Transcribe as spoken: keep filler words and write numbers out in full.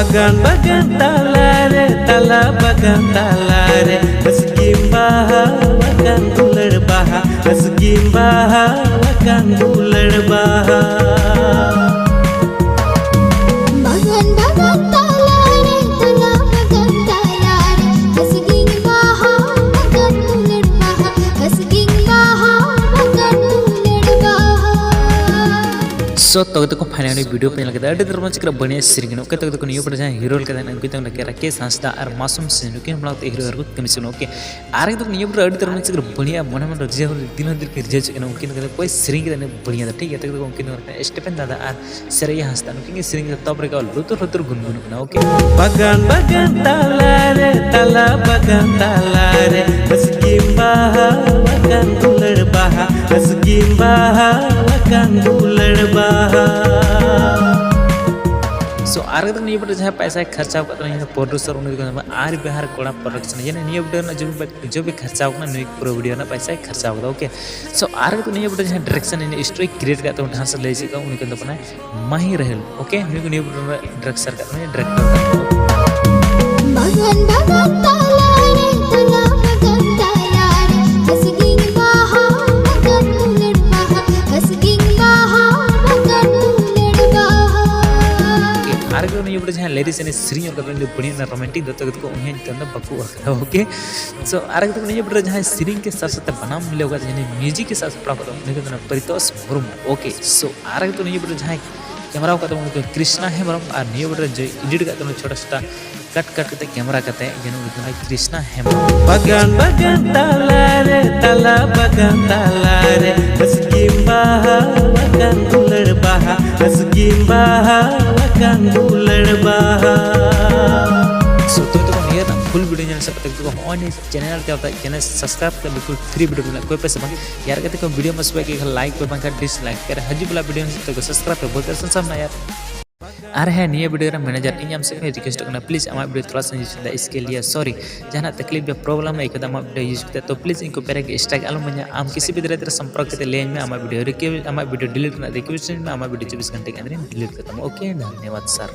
ᱵᱟᱜᱟᱱ ᱵᱟᱜᱟᱱ ᱛᱟᱞᱟᱨᱮ, ᱛᱟᱞᱟ ᱵᱟᱜᱟᱱ ᱛᱟᱞᱟᱨᱮ, ᱵᱟᱥᱠᱤᱢ ᱵᱟᱦᱟ ᱟᱠᱟᱱ ᱫᱩᱞᱟᱹᱲ ᱵᱟᱦᱟ, ᱵᱟᱥᱠᱤᱢ ᱵᱟᱦᱟ ᱟᱠᱟᱱ ᱫᱩᱞᱟᱹᱲ ᱵᱟᱦᱟ᱾ ᱵᱟᱜᱟᱱ ᱵᱟᱜᱟᱱ ᱛᱟᱞᱟᱨᱮ, ᱛᱟᱞᱟ ᱵᱟᱜᱟᱱ ᱛᱟᱞᱟᱨᱮ, ᱵᱟᱥᱠᱤᱢ ᱵᱟᱦᱟ ᱟᱠᱟᱱ ᱫᱩᱞᱟᱹᱲ ᱵᱟᱦᱟ, ᱵᱟᱥᱠᱤᱢ ᱵᱟᱦᱟ ᱟᱠᱟᱱ ᱫᱩᱞᱟᱹᱲ ᱵᱟᱦᱟ᱾ So, ᱛᱚᱵᱮ ᱫᱚᱠᱚ finally video ᱯᱮ ᱧᱮᱞ ᱠᱮᱫᱟ, ᱟᱹᱰᱤ ᱫᱚᱨᱢᱟ ᱪᱤᱠᱨᱟ ᱵᱟᱹᱲᱤᱡ ᱥᱮᱨᱮᱧ ᱠᱟᱱᱟ᱾ Okay, ᱛᱚᱵᱮ ᱫᱚᱠᱚ ᱱᱤᱭᱟᱹ ᱯᱚᱨᱮ ᱡᱟᱦᱟᱸᱭ hero ᱞᱮᱠᱟ ᱛᱟᱦᱮᱱᱟ, ᱩᱱᱠᱤᱱ ᱫᱚ ᱨᱟᱠᱮᱥ ᱦᱟᱸᱥᱫᱟ ᱟᱨ ᱢᱟᱥᱩᱢ ᱥᱤᱝ, ᱱᱩᱠᱤᱱ ᱦᱚᱸ ᱵᱟᱝ ᱦᱤᱨᱳ ᱟᱨ ᱠᱚ ᱠᱟᱹᱢᱤ ᱥᱮᱱᱚᱜ᱾ Okay, ᱟᱨ ᱮᱠᱫᱚᱢ ᱱᱤᱭᱟᱹ ᱯᱚᱨᱮ ᱟᱹᱰᱤ ᱫᱚᱨᱢᱟ ᱪᱤᱠᱨᱟ ᱵᱟᱹᱲᱤᱡ, ᱢᱚᱱᱮ ᱢᱚᱱᱮ ᱨᱤᱡᱷᱟᱹᱣ, ᱫᱤᱱ ᱦᱚᱸ ᱫᱤᱱ ᱠᱚ ᱨᱤᱡᱷᱟᱹᱣ ᱪᱮᱫ ᱠᱟᱱᱟ, ᱩᱱᱠᱤᱱ ᱫᱚ ᱚᱠᱚᱭ ᱥᱮᱨᱮᱧ ᱠᱮᱫᱟ ᱤᱱᱟᱹ ᱵᱟᱹᱲᱤᱡ ᱫᱚ, ᱴᱷᱤᱠ ᱜᱮᱭᱟ? ᱛᱚᱵᱮ ᱫᱚᱠᱚ ᱩᱱᱠᱤᱱ ᱫᱚ ᱥᱴᱤᱯᱷᱮᱱ ᱫᱟᱫᱟ ᱟᱨ ᱥᱮᱨᱮᱭᱟ ᱦᱟᱸᱥᱫᱟ, ᱱᱩᱠᱤᱱ ᱜᱮ ᱥᱮᱨᱮᱧ ᱠᱮᱫᱟ, ᱛᱚᱵ ᱨᱮᱜᱮ ᱞᱩᱛᱩᱨ ᱞᱩᱛᱩᱨ ᱜᱩᱱᱜᱩᱱᱚᱜ ᱠᱟᱱᱟ᱾ Okay, ᱵᱟᱜᱟᱱ ᱵᱟᱜᱟᱱ ᱛᱟᱞᱟᱨᱮ, ᱛᱟᱞᱟ ᱵᱟᱜᱟᱱ ᱛᱟᱞᱟᱨᱮ, ᱵᱟᱥᱠᱤᱢ ᱵᱟᱦᱟ ᱟᱠᱟᱱ ᱫᱩᱞᱟᱹᱲ ᱵᱟᱦᱟ, ᱵᱟᱥᱠᱤᱢ ᱵᱟᱦᱟ ᱟᱠᱟᱱ ᱫᱩᱞᱟᱹᱲ ᱵᱟᱦᱟ᱾ So, ᱟᱨ ᱮᱠᱫᱚᱢ ᱱᱤᱭᱟᱹ ᱯᱚᱨᱮ ᱡᱟᱦᱟᱸᱭ ᱯᱚᱭᱥᱟᱭ ᱠᱷᱚᱨᱪᱟ ᱟᱠᱟᱫ ᱛᱟᱦᱮᱱᱟ, ᱤᱧ ᱫᱚ producer, ᱩᱱᱤ ᱫᱚ ᱠᱟᱱᱟ ᱟᱨ ᱵᱤᱦᱟᱨ ᱠᱚᱲᱟ production᱾ ᱡᱟᱱᱮ ᱱᱤᱭᱟᱹ video ᱨᱮᱱᱟᱜ ᱡᱚᱵᱤ, ᱡᱚᱵᱤ ᱠᱷᱚᱨᱪᱟ ᱟᱠᱟᱱᱟ, ᱱᱩᱭ ᱯᱩᱨᱟᱹ video ᱨᱮᱱᱟᱜ ᱯᱚᱭᱥᱟᱭ ᱠᱷᱚᱨᱪᱟ ᱟᱠᱟᱫᱟ᱾ Okay, so, ᱟᱨ ᱮᱠᱫᱚᱢ ᱱᱤᱭᱟᱹ video ᱡᱟᱦᱟᱸᱭ direction, ᱤᱧ story create ᱟᱠᱟᱫ ᱛᱟᱵᱚᱱ ᱡᱟᱦᱟᱸ ᱥᱮᱫ ᱞᱟᱹᱭ ᱪᱮᱫ ᱠᱟᱜ, ᱩᱱᱤ ᱠᱟᱱ ᱛᱟᱵᱚᱱᱟᱭ ᱢᱟᱦᱤ ᱨᱟᱦᱮᱞ᱾ Okay, ᱱᱩᱭ ᱠᱚ ᱱᱤᱭᱟᱹ video ᱨᱮᱱᱟᱜ director ᱠᱟᱱ ᱛᱟᱵᱚᱱᱟ, director ᱠᱟᱱ ᱛᱟᱵᱚᱱᱟ᱾ ᱵᱟᱜᱟᱱ ᱵᱟᱜᱟᱱ ᱛᱟᱞᱟᱨᱮ, ᱛᱟᱞᱟ ᱵᱟᱜᱟᱱ ᱛᱟᱞᱟᱨᱮ, ᱵᱟᱥᱠᱤᱢ ᱵᱟᱦᱟ ᱵᱟᱜᱟᱱ ᱫᱩᱞᱟᱹᱲ ᱵᱟᱦᱟ, ᱵᱟᱥᱠᱤᱢ ᱵᱟᱦᱟ ᱵᱟᱜᱟᱱ ᱫᱩᱞᱟᱹᱲ ᱵᱟᱦᱟ᱾ Okay, ᱟᱨ ᱜᱮ ᱱᱤᱭᱟᱹ video ᱡᱟᱦᱟᱸᱭ lyrics ᱮ ᱥᱮᱨᱮᱧ ᱚᱞ ᱠᱟᱫᱟ, ᱩᱱᱤ ᱫᱚ ᱵᱟᱹᱲᱤᱡ ᱨᱮᱱᱟᱜ romantic ᱫᱚ ᱛᱚ ᱠᱚ ᱩᱱᱤ ᱦᱚᱸ ᱧᱩᱛᱩᱢ ᱫᱚ ᱵᱟᱠᱚ ᱚᱞ ᱠᱟᱫᱟ᱾ Okay, so ᱟᱨ ᱜᱮ ᱱᱤᱭᱟᱹ video ᱡᱟᱦᱟᱸᱭ ᱥᱮᱨᱮᱧ ᱠᱮ ᱥᱟᱶ ᱥᱟᱶᱛᱮ ᱵᱟᱱᱟᱢ ᱢᱤᱞᱟᱹᱣ ᱠᱟᱛᱮ ᱡᱟᱦᱟᱸᱭ music ᱠᱮ ᱥᱟᱶ ᱥᱟᱯᱲᱟᱣ ᱠᱟᱫᱟ, ᱩᱱᱤ ᱫᱚ ᱠᱟᱱᱟ ᱯᱨᱤᱛᱳᱥ ᱢᱩᱨᱢᱩ᱾ Okay, so ᱟᱨ ᱜᱮ ᱱᱤᱭᱟᱹ video ᱡᱟᱦᱟᱸᱭ camera ᱠᱟᱫ ᱛᱟᱵᱚᱱᱟ ᱩᱱᱤ ᱫᱚ ᱠᱨᱤᱥᱱᱟ ᱦᱮᱢᱵᱨᱚᱢ, ᱟᱨ ᱱᱤᱭᱟᱹ video ᱨᱮ ᱡᱮ edit ᱠᱟᱫ ᱛᱟᱵᱚᱱᱟ ᱪᱷᱳᱴᱟ ᱪᱷᱳᱴᱟ cut cut ᱠᱟᱛᱮ camera ᱠᱟᱛᱮ ᱡᱮᱱᱚ ᱩᱱᱤ ᱫᱚ ᱠᱟᱱᱟᱭ ᱠᱨᱤᱥᱱᱟ ᱦᱮᱢᱵᱨᱚᱢ᱾ ᱵᱟᱜᱟᱱ ᱵᱟᱜᱟᱱ ᱛᱟᱞᱟᱨᱮ, ᱛᱟᱞᱟ ᱵᱟᱜᱟᱱ ᱛᱟᱞᱟᱨᱮ, ᱵᱟᱥᱠᱤᱢ ᱵᱟᱦᱟ ᱟᱠᱟᱱ ᱫᱩᱞᱟᱹᱲ ᱵᱟᱦᱟ, ᱵᱟᱥᱠᱤᱢ ᱵᱟᱦᱟ ᱟᱠᱟᱱ ᱫᱩᱞᱟᱹᱲ ᱵᱟᱦᱟ᱾ So, ᱛᱚ, ᱛᱚ, ᱱᱤᱭᱟᱹ ᱨᱮᱱᱟᱜ full video ᱧᱮᱞ ᱥᱟᱶ ᱠᱟᱛᱮ ᱛᱚ ᱦᱚᱸᱜᱼᱚᱭ ᱱᱤᱭᱟᱹ channel ᱛᱮ ᱟᱵᱚ channel subscribe ᱠᱟᱛᱮ ᱵᱤᱞᱠᱩᱞ free video ᱢᱮᱱᱟᱜ ᱠᱚᱭ ᱯᱮ ᱥᱮ ᱵᱟᱝ? ᱭᱟᱨ ᱠᱟᱛᱮ ᱠᱚ video ᱢᱚᱡᱽ ᱯᱮ ᱟᱹᱭᱠᱟᱹᱣ ᱠᱷᱟᱱ like ᱯᱮ, ᱵᱟᱝᱠᱷᱟᱱ dislike ᱯᱮ᱾ ᱟᱨ ᱦᱤᱡᱩᱜ ᱵᱚᱞᱟ video ᱦᱤᱡᱩᱜ ᱛᱮᱠᱚ subscribe ᱯᱮ, ᱵᱚᱞ ᱠᱷᱮᱞ ᱥᱟᱱᱟᱢ ᱱᱟ ᱭᱟᱨ᱾ ᱟᱨ ᱦᱮᱸ, ᱱᱤᱭᱟᱹ video ᱨᱮ manager ᱤᱧ ᱟᱢ ᱥᱮᱫ ᱠᱷᱚᱱ request ᱠᱟᱱᱟ, please ᱟᱢᱟᱜ video ᱛᱷᱚᱲᱟ ᱥᱟ use ᱠᱮᱫᱟ, ᱤᱥᱠᱮ ᱞᱤᱭᱮ sorry᱾ ᱡᱟᱦᱟᱱᱟᱜ ᱛᱟᱠᱞᱤᱯ ᱭᱟ problem ᱮ ᱟᱹᱭᱠᱟᱹᱣ ᱫᱟ, ᱟᱢᱟᱜ video use ᱠᱟᱛᱮ, ᱛᱚ please ᱤᱧ ᱠᱚ ᱯᱮᱨᱮ ᱜᱮ strike ᱟᱞᱚᱢ ᱢᱮᱧᱟ᱾ ᱟᱢ ᱠᱤᱥᱤ ᱵᱷᱤ ᱛᱟᱨᱟᱦ ᱛᱮ ᱥᱚᱢᱯᱨᱚᱠ ᱠᱟᱛᱮ ᱞᱟᱹᱭᱟᱹᱧ ᱢᱮ, ᱟᱢᱟᱜ video request, ᱟᱢᱟᱜ video delete ᱨᱮᱱᱟᱜ request ᱤᱧ ᱢᱮ, ᱟᱢᱟᱜ video ᱪᱚᱵᱵᱤᱥ ᱜᱷᱚᱱᱴᱟ ᱠᱮ ᱟᱱᱫᱟᱨ ᱤᱧ delete ᱠᱟᱛᱟᱢᱟ᱾ Okay, ᱫᱷᱚᱱᱭᱚᱵᱟᱫ sir᱾